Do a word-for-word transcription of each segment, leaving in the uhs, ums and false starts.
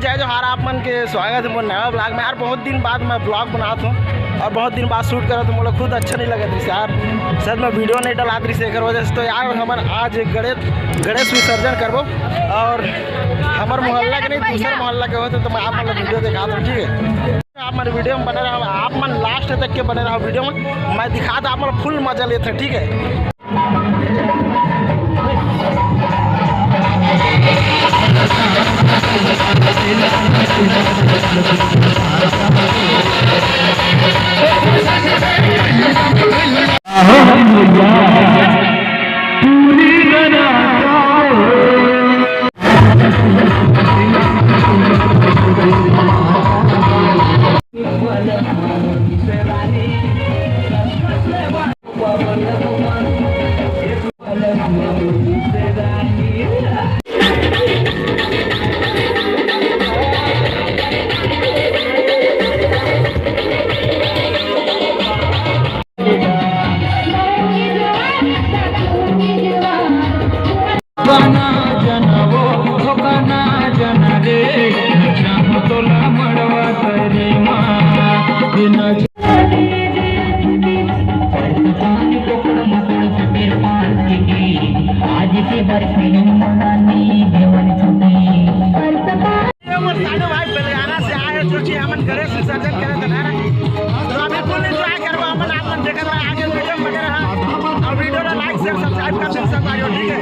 जय जोहार, आप मन के स्वागत हे मोर नवा ब्लॉग में। यार, बहुत दिन बाद मैं ब्लॉग बनात हूँ और बहुत दिन बाद शूट करत हूँ, मोला खुद अच्छा नहीं लगत रहिस यार, सच में वीडियो नहीं डलात रहिस एकर वजह से। तो यार, हमन आज गणेश गणेश विसर्जन करबो और हमर मोहल्ला के नहीं, दूसर मोहल्ला के होते तो मैं आप मन ला वीडियो दिखात हूँ, ठीक है? आप मन वीडियो में बने रहो, आप मन लास्ट तक के बने रहो वीडियो में, मैं दिखात आप मन फुल मजा लेते हैं, ठीक है? ये मोर सानू भाई बेलगाना से आए हैं, जो कि हमन गणेश विसर्जन करे थे ना। तो अभी फुल एंजॉय करबो हमन, आप मन देखत रहा, आगे वीडियो में बने रहा और वीडियो ला लाइक, शेयर, सब्सक्राइब कर दे सब भाइयों, ठीक है?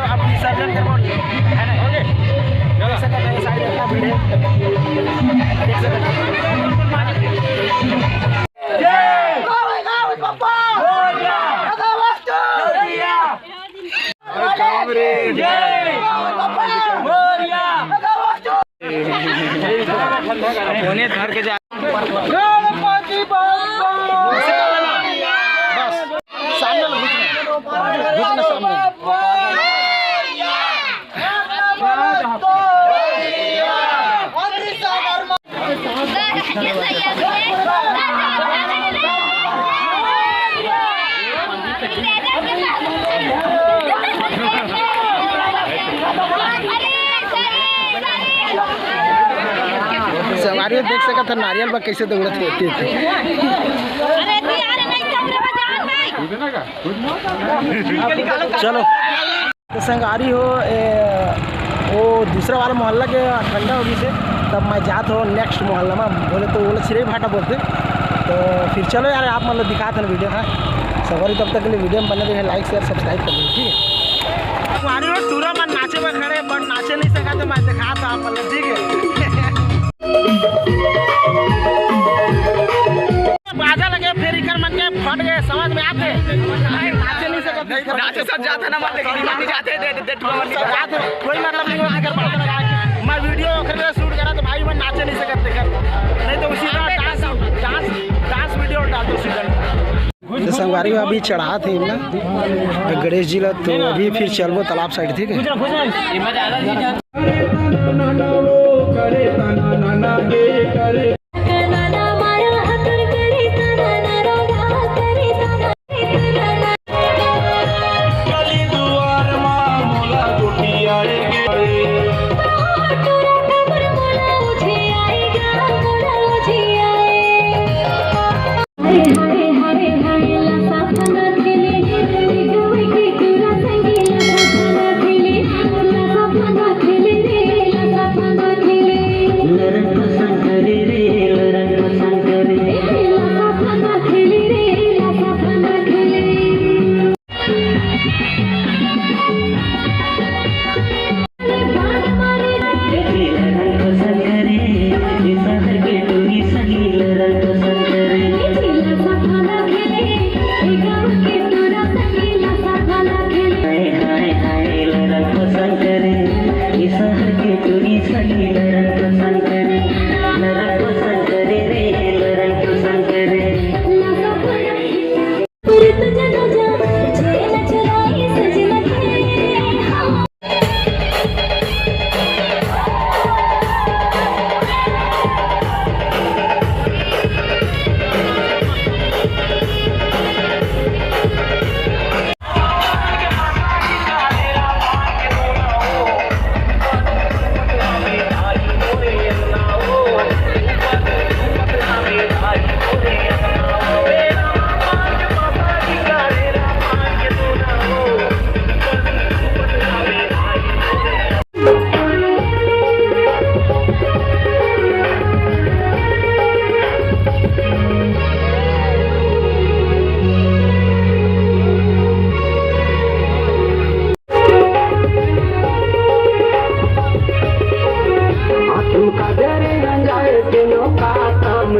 अब विसर्जन करबो, है ना? ओके। देख सकते हैं, साइड इतना भीड़ है। देख सकते हैं। जय। अरे काम रे। जय। फोने धर के जा। गणपति बप्पा। बस, सामने लो, बीच में। बीच में सामने। संगवारी देख सकत ह नारियल बा कैसे दौड़त हे। चलो। तो संगवारी हो, ए, वो दूसरा वाला मोहल्ला के ठंडा हो गई से, तब मैं जात हो नेक्स्ट मोहल्ला में, बोले तो वो लोग चिरई भाटा बोलते। तो फिर चलो यार, आप मतलब दिखात हन वीडियो, हाँ संगवारी, तब तक के लिए वीडियो में बने रहिए, लाइक शेयर सब्सक्राइब कर दीजिए, ठीक है। संगवारी हो, टूरा मन नाचे में खड़े, but नाचे नहीं सका, तो मैं दिखात हूँ आप मतलब, ठीक है। बाजा लगे, फिर इकर मन के फट गए, समझ में आते? नाचे नहीं सकत। नाचे सब जाते ना, मत लेकिन नहीं जाते, दे, दे, दे, सब जाते, कोई मतलब नहीं होता, इकर बाजा लगा के। मैं वीडियो ओकरे लिए शूट करा, तो भाई, मैं नाचे नहीं सकत, देख। नहीं तो उसी तरह डांस, डांस, डांस वीडियो डाल दो उसी तरह। तो संगवारी हो, अभी चढ़ात हे ना गणेश जी ला, तो अभी फिर चलबो तालाब साइड, ठीक है?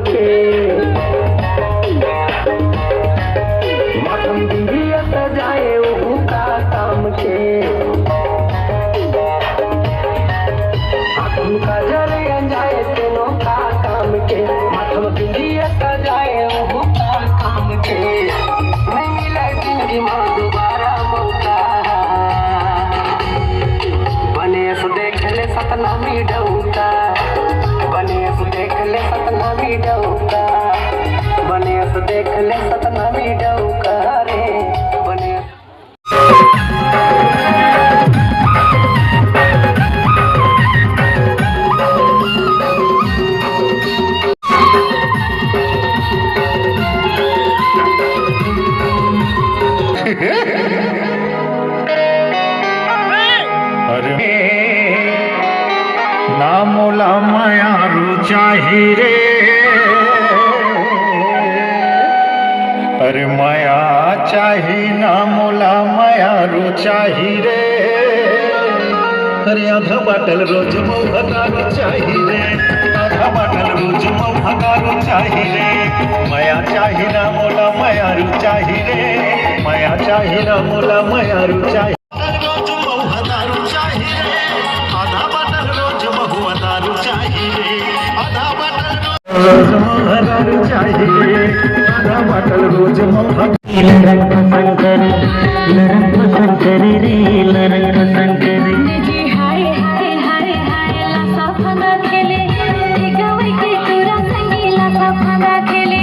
के। मथम बिंदिया सजाए उहू का काम के। आँखों का जरे अंजाए तेनो का काम के। मथम बिंदिया सजाए उहू का काम के। नहीं मिले जिंदगी में दोबारा मौका। बने से देख ले सतनामी डौका। बने से देख ले सतनामी डौका। बने से देख ले सतनामी डौका रे। बने अरे ना मोला मयारू चाही रे। अरे मया चाही ना मोला मयारू चाही रे। अरे आधा बाटल रोज मौहा दारू चाही रे। आधा बाटल रोज मौहा दारू चाही रे। मया चाही ना मोला मयारू चाही रे। मया चाही ना मोला मयारू चाही। रोज महुआ दारू चाही रे, आधा बाटल रोज महुआ दारू चाही रे, आधा बाटल रोज महुआ दारू चाही रे, आधा बाटल रोज महुआ। लरक संकर, लरक संकर रे, लरक संकर। जी हाय, हाय, हाय, हाय, लासा फंदा खेले, ए गवई के टूरा संगी लासा फंदा खेले,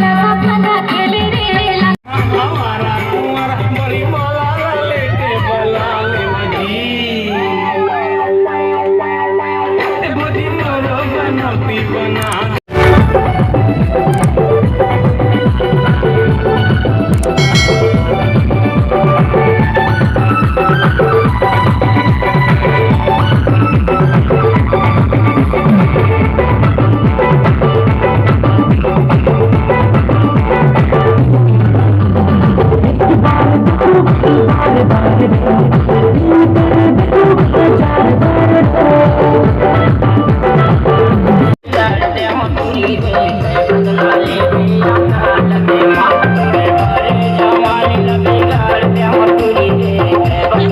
लासा फंदा खेले रे, लासा हमारा कुंवर बड़ी मलाला लेके बला ले जी। ए भौजी मोरो बनौती बना।